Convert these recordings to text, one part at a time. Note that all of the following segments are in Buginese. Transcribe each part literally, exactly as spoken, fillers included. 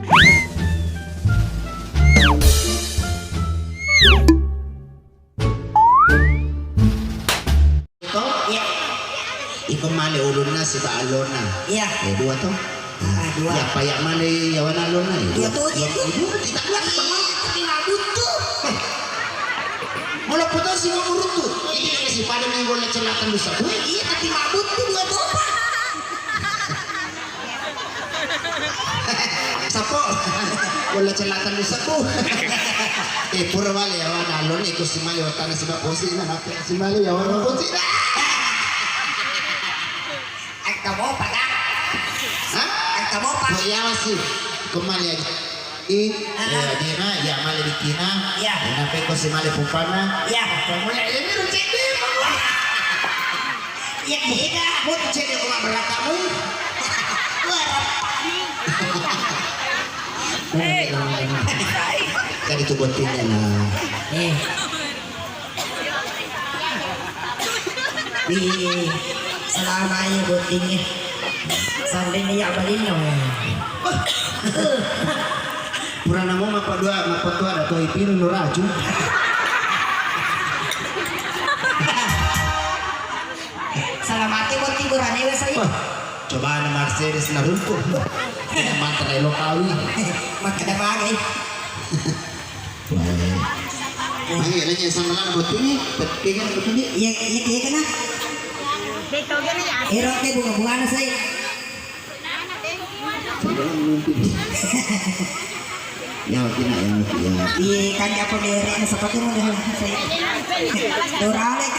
To? Iya. Iko male ulunna siba allonna. Iya. Eh, dua to? Ah, dua. Iya, apa iya male yawana allonna? Eh, dua to, iya, dua, dua, tiga belas. Iya, tapi mabuttu. Eh. Mula putus si ngomong runtu. Ini kan si pada minggu lecet latan dosa. Iya, tapi mabuttu dua to, Pak. Sapo. Bola celatan di sapo. Eh, pura wale yawana allonna, iko simale watana siba posi na, nape simale yawana posi. Engka mopa, Kak? Hah? Engka mopa? Oh, iya, masih. Kemali aja. I, ah, iya, dia na, iya, male dikina. Iya. Nape ko simale pupana? Iya. Kamu ya, ini runcing dia, Pak. Iya, iya, dah. Mau tuh cedek rumah beratamu. Wah, rapani. Eh. Kan itu bottingnya, nah. Eh. Di selama ini bottingnya. Sampai ini ya, balik, no. Purana mo mappadua, mappatua ada toi piru nu racun. Salamati botting burane wesai. Wah, cobana Mercedes naruntu. Mantra elo kawi. Makkeda bagai. Wah. Magi lagi sama lah botting ni, tapi kan betul ni. Iya, iya, iya, kena. Ero te bunga-bunga na sai. Yang mungkin. Ya, oke, nak, yang mungkin, yang mungkin. Iya, kan dia apa, merek, seperti mana, saya. Duralex.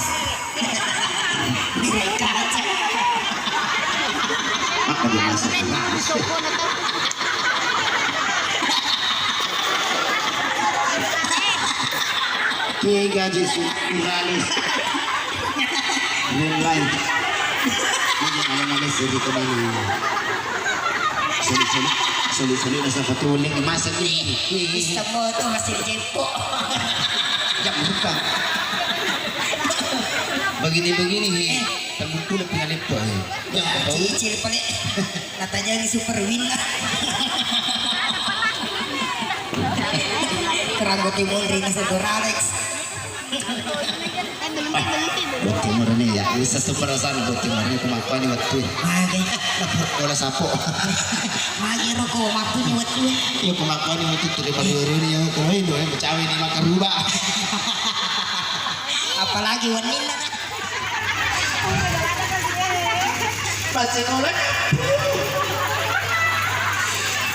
Merek kaca. Apa dia rasa? Ki gaji su-, Duralex. Green light. Ini ada-ada sih di kemana? Sulit-sulit, sulit-sulit rasa patrolling masa ni. Bisa mo tu masih jempol. Jangan buka. Begini-begini ni. Temutu lebih ngalip tu. Ya, cicil pale. Natajangi super win. Keranggo timun ring setor Alex. Botting murni ya, bisa super sana botting murni, kumakuani wettu. Magi. Bola sapo. Magi roko wettu ni wettu. Iya, kumakuani wettu, terima dua ni ya, kalau itu ya, pecah ini makan rubah. Apalagi wenninna. Masih nolak.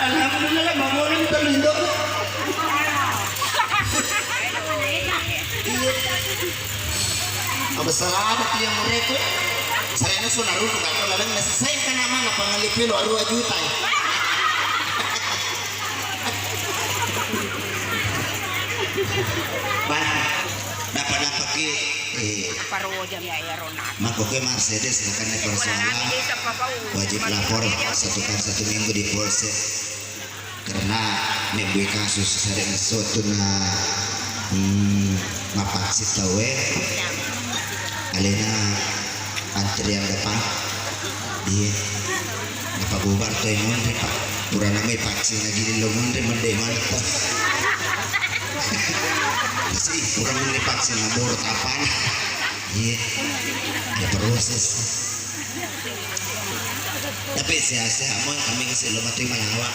Alhamdulillah, mamurung telu indo. Apa salah ada yang mereka? Saya ini sudah rujuk, kalau lalu nasi saya kan nama apa ngalipin dua juta. Bah, dapat-dapat ki, eh, makko ke Mercedes, makanya persoalan wajib lapor satu kali satu minggu di polsek. Karena membuat kasus sering suatu na, hmm, mapaksit tau, eh. Alena antrian depan. Iya. Apa bubar toi monri, Pak? Purana mai vaksin lagi lo monri, mendek mantap. Sih, pura monri vaksin, labor tapan. Iya. Ada proses. Tapi sehat-sehat mo, kami ngasih lo mati malawa.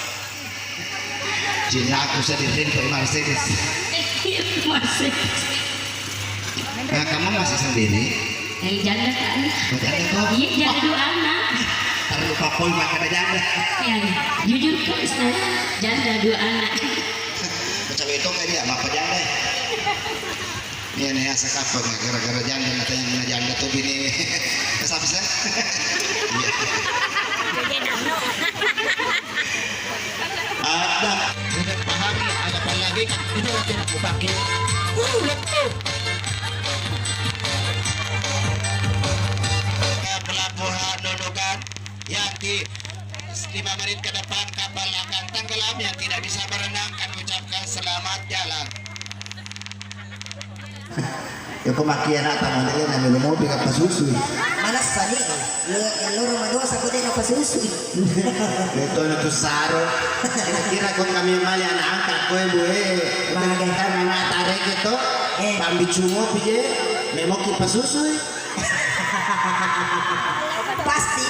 Cinnaku sedih rintu Mercedes. Mercedes. Nah, kamu masih sendiri? Eh, janda kan? Oh, janda kok? Iya, janda dua anak. Taruh papoi makan janda. Ya, jujur kan, saya janda dua anak. Macam itu kan dia, bapak janda. Iya nih, asa kapang gara-gara janda, na tanya na janda tuh bini. Bisa, bisa? Iya. Ada, tidak pahami, ada apa lagi? Itu lagi aku pakai. Uh, let's go. Ke pelabuhan Nunukan, yang di lima menit ke depan kapal akan tenggelam, yang tidak bisa berenang kami ucapkan selamat jalan. Iko makki anakta modele na minum mopi ka pasusui. Manessani, lo, loro madosa ko de' na pasusui. Itu na tu saro. Kira-kira ko kami mali anak angkat koe, Bu, eh. Magai. Kan anakta reke to, eh, pambicu mopi je, memoki pasusui. Pasti.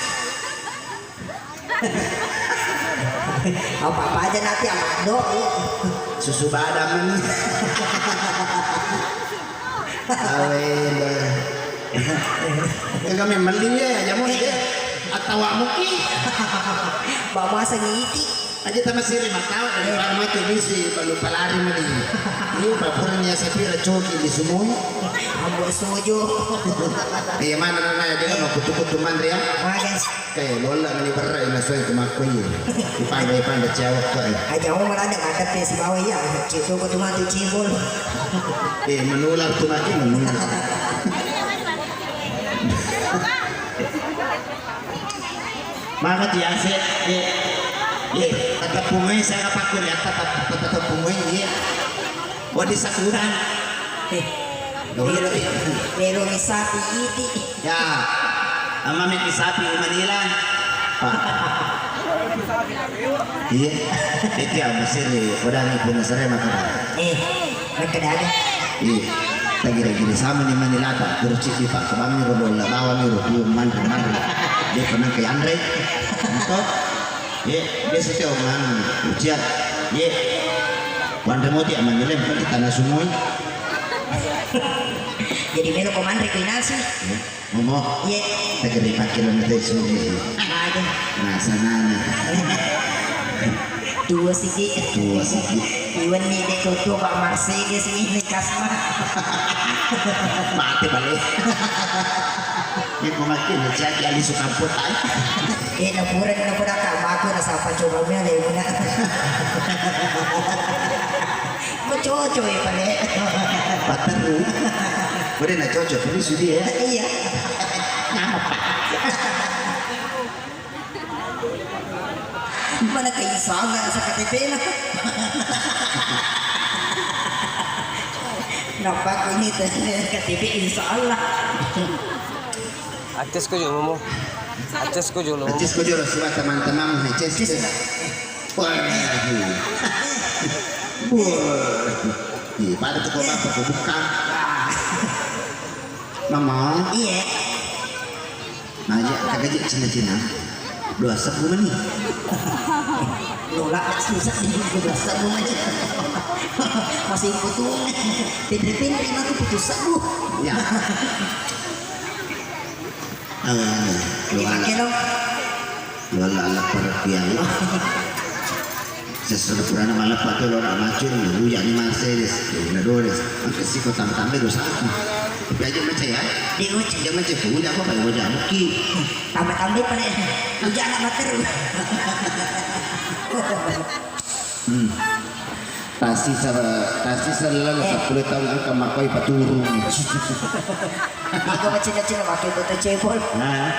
Apa-apa aja nanti amado. Susu badam ini. Awele. Kami meli ya, jamu ya. Atawa muki. Bawa masa ngiti. Aja tamasiri matawa dari baru mati bisi balu palari meli. Ini bapuran ya sapira coki di sumui. Ambo sojo. Iya, mana nana ya, dia mau kutu-kutu manri ya. Magai. Kayak lola mani berra ina soe tu makko iya. Ipanda, ipanda cewek kok. Aja mau marada madep ya si bawa iya. Cek tu ko tu mati cebol. Eh, menular tu mati, menular. Maka ti ase, eh, eh, tatap pungai saya kapakku ya, tatap, tatap pungai, iya. Wadi sakuran. Eh, Dulu. Nero, nero misapi iti. Ya, ama mi misapi Manila. Pak. Iya, itu ya masih di udah nih punya sore makan. Eh, makan ada. Iya, lagi-lagi sama nih Manila tak kurci di Pak kebami rodo lah bawa nih rodo manre manre. Dia pernah ke Andre. Untuk, iya, dia sih omongan uciak. Iya, Wandre moti Manila yang penting tanah sumoi. Jadi melo ko manre ko inasi. Iya. Momo. Iya. Tegeri pakkiro na te suli. Ada. Nah, sanana. Dua siki. Dua siki. Iwan ni de toto Pak Mercedes ini kasma. Mati balik. Ini pemakai ni cak yang di Sukampur, ay. Eh, na pura na pura ka mako na sapa coba mele muna. Ko cocok ya pale. Pateru. Boleh na cocok, ini sudi ya. Iya. Ngapa? Mana kayak sama sa K T P na. Nampak ini tuh K T P insya Allah. Acces ko jolo mo. Acces ko jolo mo. Acces ko jolo, siwa teman-teman, acces. Acces. Wah. Wah. Iya, pada tu kau bapak kau buka. Mama. Iya. Nah, iya, kagak je Cina-Cina. Dua sebbu meni. Lola susah di dua sebbu meni. Masih putung. Pinri-pinri mati putus sebbu. Ya. Awe, awe. Dipakai dong. Lola lapar piang. Sesudah purana malappa tu lo nak macun, hujan ni Mercedes, na Dores, angka siko tambah-tambah dosa aku. Tapi aja macam ya, dia macam dia macam tu, hujan apa pada hujan ki. Tambah-tambah pada hujan nak mater. Hmm. Tasi sa-, tasi sa lalu eh. Sepuluh tahun angka makoi paturung. Iko macam-macam pakai botol cebol. Nah.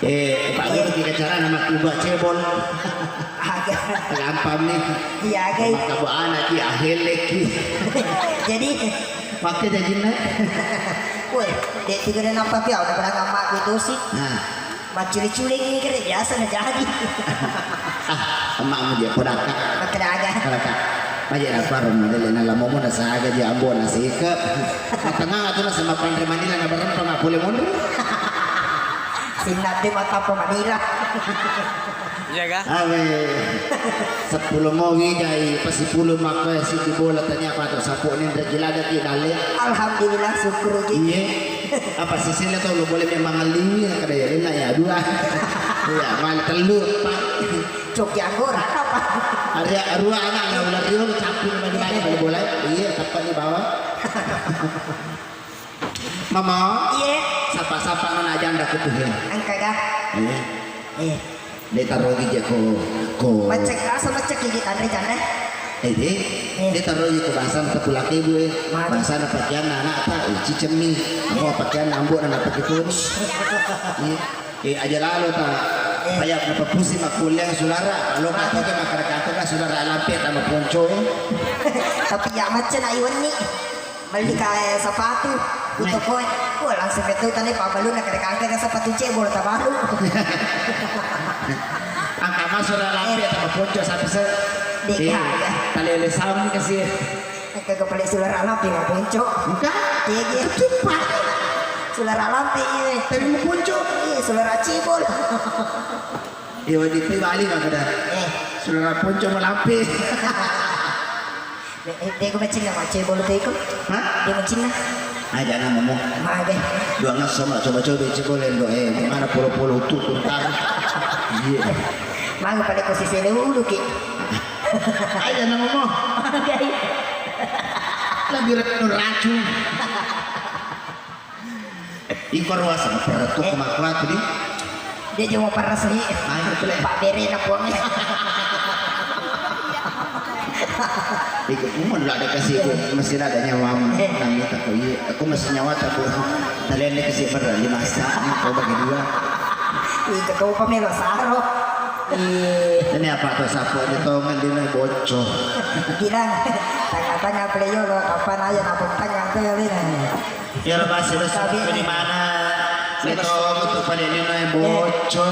Eh, Pak Guru, tiga cara nama kuba cebol. Aga. Gampang nih. Iya, aga. Maka bu anak ki, ahelek ki. Jadi, pakai jajinna. Woi, dek tiga dan apa pia, udah pernah ngamak itu sih. Nah. Maculi-culi ini kira biasa na jadi. Ah, emakmu dia, podaka. Podaka. Podaka. Maja na kuaro model na lamomo na saga dia ambo na seke. Matengah tu na sama panre Manila na berempa nggak boleh mundur. Sinate mata apa Manila. Iya kah? Awe. Sepuluh mau widai, pas sepuluh maka si bola tanya apa tu sapu ni rejilada ki dale. Alhamdulillah syukur ki. Iya. Apa sisile tu lo boleh memang liwi kada ya enak ya dua. Iya, mal telur, Pak. Coki anggora apa? Ada dua anak lah ular rio campur bagi-bagi balik bola. Iya, tepat di bawah. Mama. Iya. Sapa-sapa nona janda kutuhin. Engka ga? Iya. Iya. De tarogi je ko, ko. Macek, asa macek gigi tanre janda. Eh, de, eh. De tarogi ko bahasa na tapulake bu, eh. Mari. Bahasa na pakean na anak ta, eh, cicemmi. Iya. Mau pakean na ambo na pakai pun. Iya. Eh, aja lalo ta. Eh. Paya na papusi makuliah sulara, lo kata ke masyarakat ta sulara lampe ta maponco. Tapi ya macam na iwan ni. Melli ka, eh, sepatu di toko e. Wah, langsung ke tu tadi pabbalu na kare kangke ka sepatu cebol tabalu. Angka masuk dalam lampe atau ponco sampai se. Di kaya. Talele saung ni kasi. Angka ke pale sulara lampe ma ponco. Enggak. Iya, iya. Cepat. Sulara lampe iya. Tapi mau ponco. Iya, sulara cebol. Iya, wajib bali maka dah. Eh. Sulara ponco mau lampe. Eh, eh, dego macinna, ma cebol teko. Hah? Dego macinna. Aja na ngomong. Mage. Dua ngesso ma coba-coba cebol endo, eh, mana polo-polo tu tuntar. Iya. Mage pada ko sisele ulu ki. Aja na ngomong. Mage. Lebih racun. Iko ruasa perretu kemakuatu di. Dia cuma parasri. Ayo, boleh. Pak Bere na puang. Iko umur lah ada kasih ibu, mesti ada nyawamu. Nami tak kau iya, aku masih nyawa tak kau. Kalian ni kasih pada lima sak ni kau bagi dua. Iko kau pamelo saro. Ih. Ini apa tuh sapu di tongan di bocor. Bilang, tengah-tengah beliau lo, kapan aja nak tengah tuh ya, Lin? Iyaro base lo surat di mana? Metong untuk pada lino e bocco.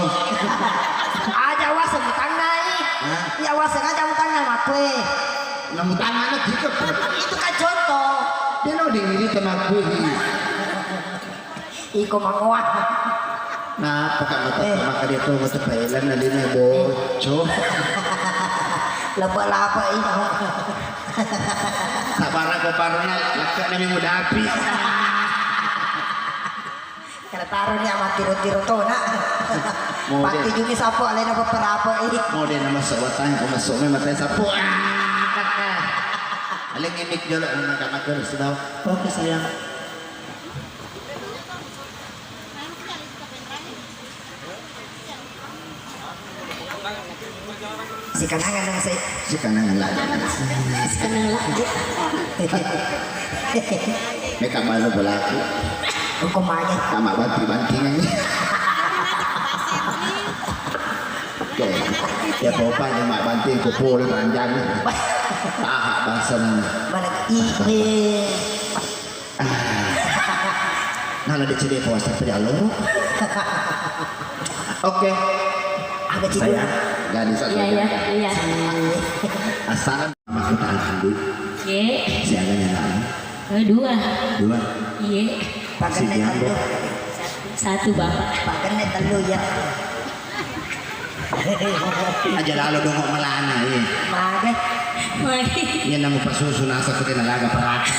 Aja waseng mutangngai. Hah? Iya waseng aja mutangngai makkue. Na mutangngai na tiga. Itu kan contoh. Dia no dingiri temakku. Iko mangoa. Nah, apa kamu tak maka dia tuh mata Thailand na lino e bocco. Laba-laba ino. Sabara ko paruna, lekkek nami mudapi. Kena taroni ama tiro-tiro tona. Mode. Pati juni sapo alena beberapa ini. Mode nama sewatang ko masuk memang teh sapo. Aleng emik jolo nama kamar sudah. Oke sayang. Sikanangan dong, saya. Sikanangan lagi. Sikanangan lagi. Meka malu belaku. Hukum aja. Sama banting-bantingan. Oke. Ya, bapak yang mak banting kumpul ranjang. Taha bahasa nama. Mana ibe. Ah. Nala decede puasa pada loro. Oke. Aga cedera. Sayang, gadis aku. Iya, iya, iya. Asal masuk tahan dulu. Ye. Siaganya lagi. Eh, dua. Dua. Iya. Pakai telu. Satu, Bapak. Pakai telu ya. Aja lalo dongok melana, iya. Mage. Mage. Iya, namu pasusu nasa kute nalaga perata.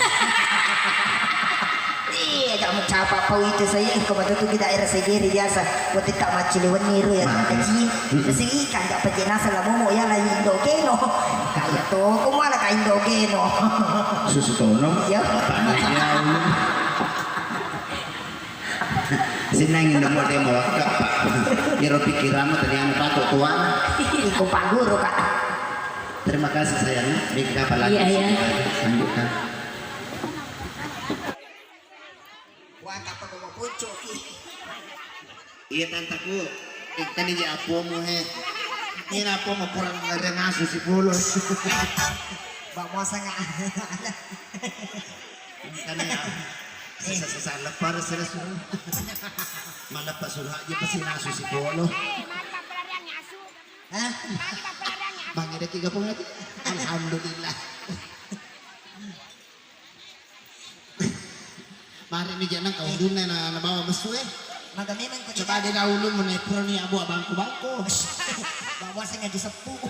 Iya, aja mau capa pau itu saya, iko matu tu kita era segeri biasa. Buat tak macili wenni ru ya, kaji. Sih kan gak pake nasa lah momo ya lah Indo keno. Kayak toko malah kayak Indo keno. Susu tono. Ya. Tanya dia. Sinnang indomo de mawakka, Pak. Iro pikiranmu tadi anu, Pak, tuan. Iko Pak Guru, Kak. Terima kasih sayang. Mika apalagi? Iya, iya. Lanjutkan. Wah, apa mau pucuk? Iya tantaku. Ikan ini apomu he. Ini apomu kurang ada ngasu si pulos. Bak muasa nggak? Engkana ya. Sesa-sesa lepar sila suruh. Maleppa suruh aja pasti nasu si polo. Hah? Bang ada tiga puluh lagi. Alhamdulillah. Mari ni jangan kau dunia na, na bawa mesu eh. Maka memang kau coba dia dahulu menepur ni abu abangku bangku. Bawa saya ngaji sepuh.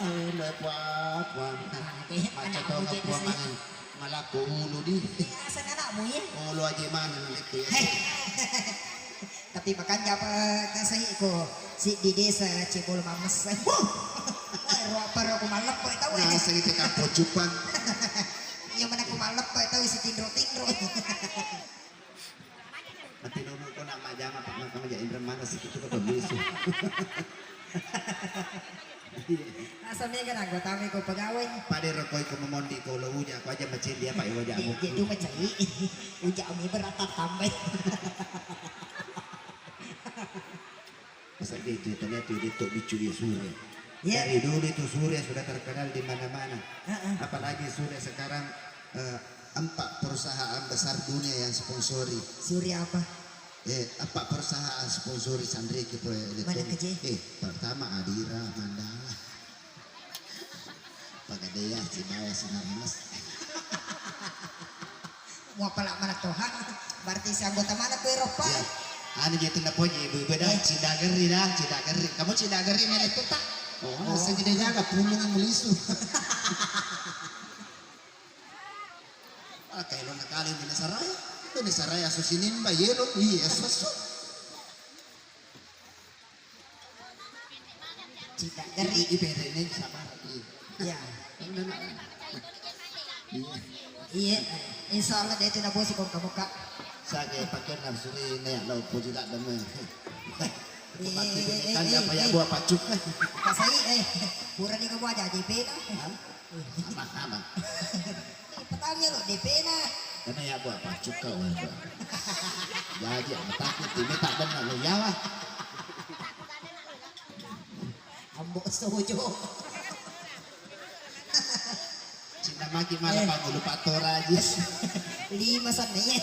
Awe lo e puang, puang. Macca to ka puang mangan. Malakko ulu di. Aseng anakmu ya? Ulu aja mana nanti ya. Tapi makanya apa kasih ko si di desa Cebol Mames. Wah, ruapa ro ko maleppo tau eh. Nah, sing itu kampung cupang. Iya mana ko maleppo tau si tindro-tindro. Mati nomu ko nak majama Pak, maka maja indra mana sikit tu kata bisu. Asal mega nanggo tame ko pegawai. Pada rokoi ko memondi ko lo uja ko aja macin dia Pak, uja. Jadi macai. Uja mi berat tambah. Masa dia ceritanya tu dia tok bicu dia Sure. Ya. Dari dulu itu Sure sudah terkenal di mana-mana. Heeh. Apalagi Sure sekarang eh, Empat perusahaan besar dunia yang sponsori. Suri apa? Eh, empat perusahaan sponsori Sandriki Proyek Mana Elektronik. Keje? Eh, pertama Adira, Mandala, Pegadaian, Cibawa, Sinarmas. Mau pala mana Tuhan? Berarti si anggota mana tuh Eropa? Ya. Anu je tunda poji ibu-ibu dah, eh. Cinda geri dah, cinda geri. Kamu cinda geri mana itu tak? Oh, oh. Segede jaga pulung melisu. Ah, kailona kale Indonesia Raya. Indonesia Raya asu sinimba, yelo, iya, asu, asu. Cinda geri. Iberene sabar, iya. Iya. Iya. Iya, insya Allah dia itu nabosi kong kamu, Kak. Sage pakai nafsuri ne lo puji tak deme. Iya, iya, iya, iya, iya. Buah pacuk. Kasai, eh, pura ni kamu aja D P dah. Hah? Aman, aman. Eh, petani lo D P na. Karena ya buah pacuk kau, ya. Jadi, aku takut, ini tak benar lo, ya, wah. Ambo sojo. Cinta maki malah eh. Pangulu patora aja. Lima sana, ya.